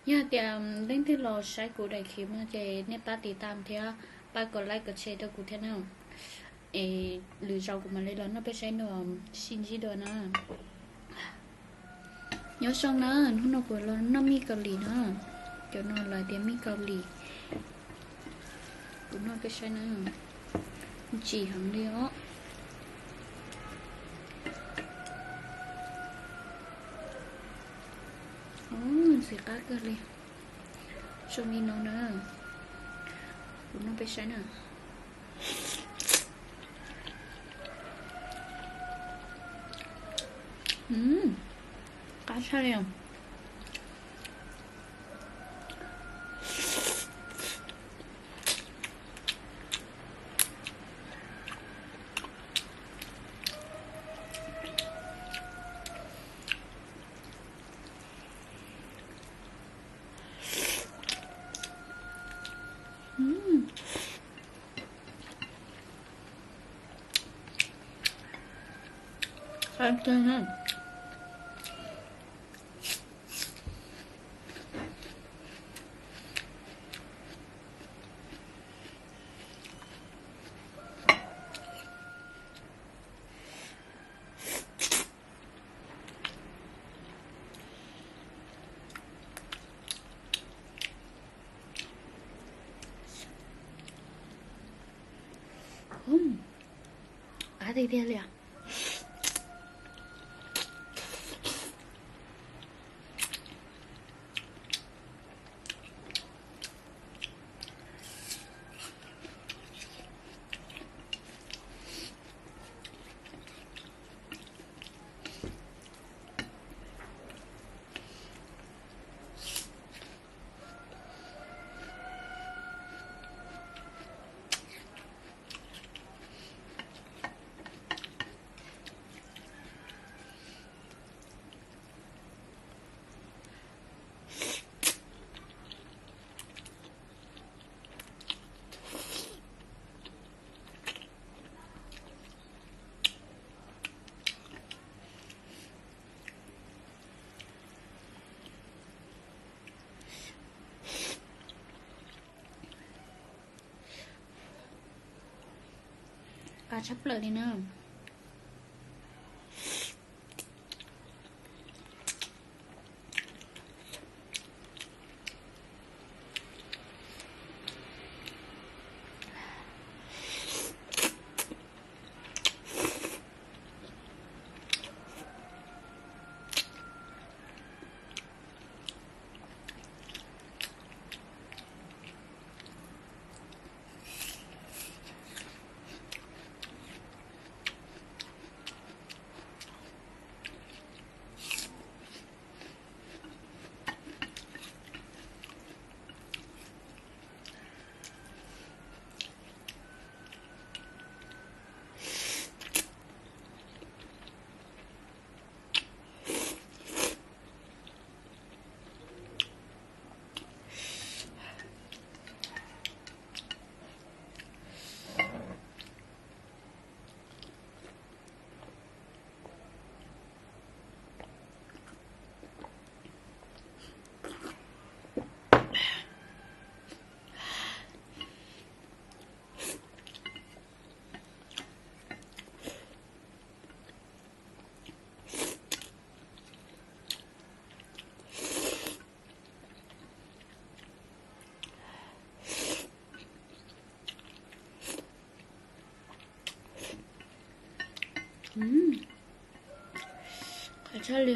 Yog tias leej twg los saib kuv daim clip no ces nej pab tiv tam thiab pab kom like kom share rau kuv thiab na. Es lwm zaus kuv mam li los noj peb saib nua, sib ntsib dua na. Nyob zoo na, hnub no kuv los noj mij Kaus Lim na. Cov no lawv tias mij Kaus Lim. Kuv noj peb saib na. Ntsim heev li os. Ntxim qab kawg li. Zoo li no na. Kuv noj peb saib na. Qab tshaj li. Qab tiag tiag li os. Qab tshaj plaws li na. Qab tshaj li.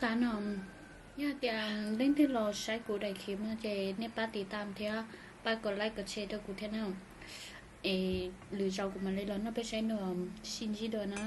Tag no, yog tias leej twg los saib kuv daim clip no ces nej pab tiv tam thiab pab kom like kom share rau kuv thiab na. Es lwm zaus kuv mam li los nrog peb saib dua, sib ntsib dua na.